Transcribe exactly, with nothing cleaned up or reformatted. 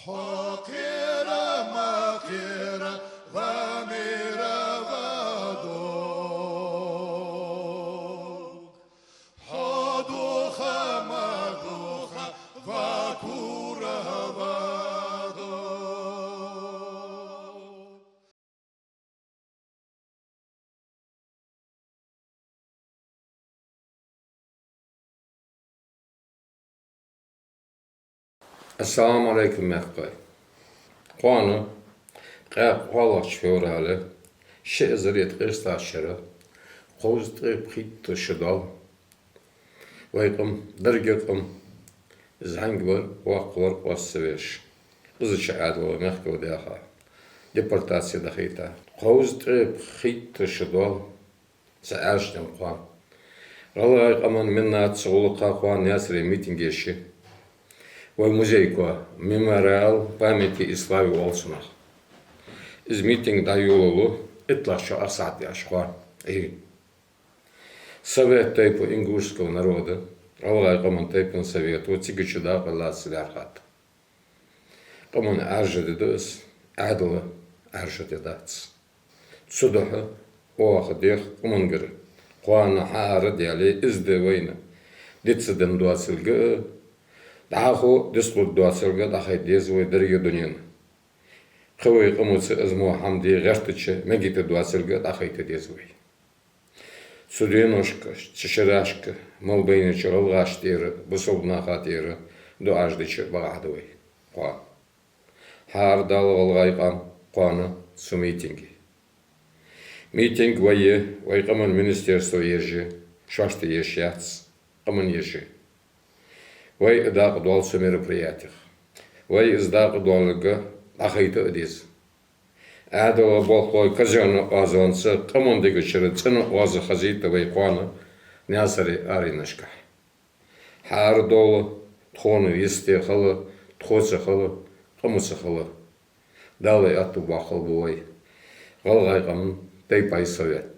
Хьо кхера ма кхера, ва мера ва дог. Хьо духа ма духа, ва кура ва дог. Ассаламу Ӏалайкум, мехкахой. Кхоана, ткъаь кхоалагӀча феврале, ши эзар ткъаь ткъаьстта шера, кховзткъеи пхийтта шу дола, вай къам, деррига къам, из хьанга вар, воккха вар, оаз ца веш, къизача Ӏаьдала мехкал даьха, депортаци дахийта. Кховзткъеи пхийтта шу дола цу Ӏаьржа дийнахьа кхоана гӀалгӀай къаман миннат цу гӀулакха кхоана Наьсаре митинг еш я. Вай музей коа, «Мемориал памяти и славы» оал цунах. Из митинг дӀайолалу иттлагӀча чу ах сахьат яш кхоана. И Совет тейпов ингушского народа, гӀалгӀай къаман тайпан совето цига чу дакъа лаца лаьрхӀад. Къаман Ӏаьржа ди да из, Ӏаьдала Ӏаьржа ди дац. Цудухьа оаха дех къамангара, кхоана хьаара а даьле, из ди вайна диц денна доацилга а, дӀахо дицлургдоацилга а дӀахайта деза вай деррига дунена. Кхы вай къамаца из мо хӀама де гӀертача мегийта доацилга а дӀахайта деза вай. Цу деношка, цу шерашка мел байнача гӀалгӀашта тӀера, бусалба наха тӀера дуӀаш дича бакъахьа да вай кхоана. ХӀара Дала гӀалгӀай къам кхоана цу митинге. Митинг вай я, вай къаман министерство еш я, шоашта еш яц, къаман еш я. Вай дакъа доал цу мероприятех. Вай из дакъа доалларга дӀахайта а деза. Ӏаьдала болхлой казённи оазонца къаман дегачара цӀена оаз хазийта вай кхоана Наьсаре аренашкахь. ХӀара дола тхона йисте хила, тхоца хила, къамаца хила. Дала аьттув боаккхалба вай, гӀалгӀай къаман тайпай совет.